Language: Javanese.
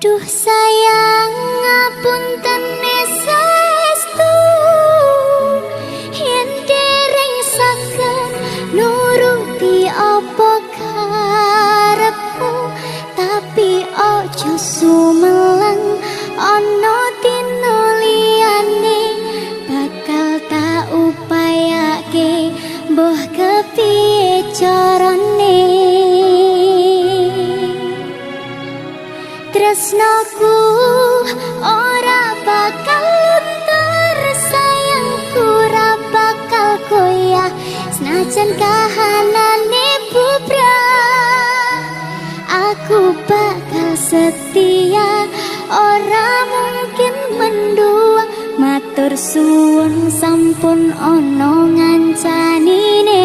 Duh sayang, ngapunten saestu yen dereng saged nuruti apa karepmu, tapi ojo sumelang, ana dina liyane bakal tak upayake, mbuh kepiye carane. Tresnoku ora bakal luntur, sayangku ora bakal goyah, senajan kahanane bubrah aku bakal setia, ora mungkin mendua. Matur suwun sampun ana ngancanine.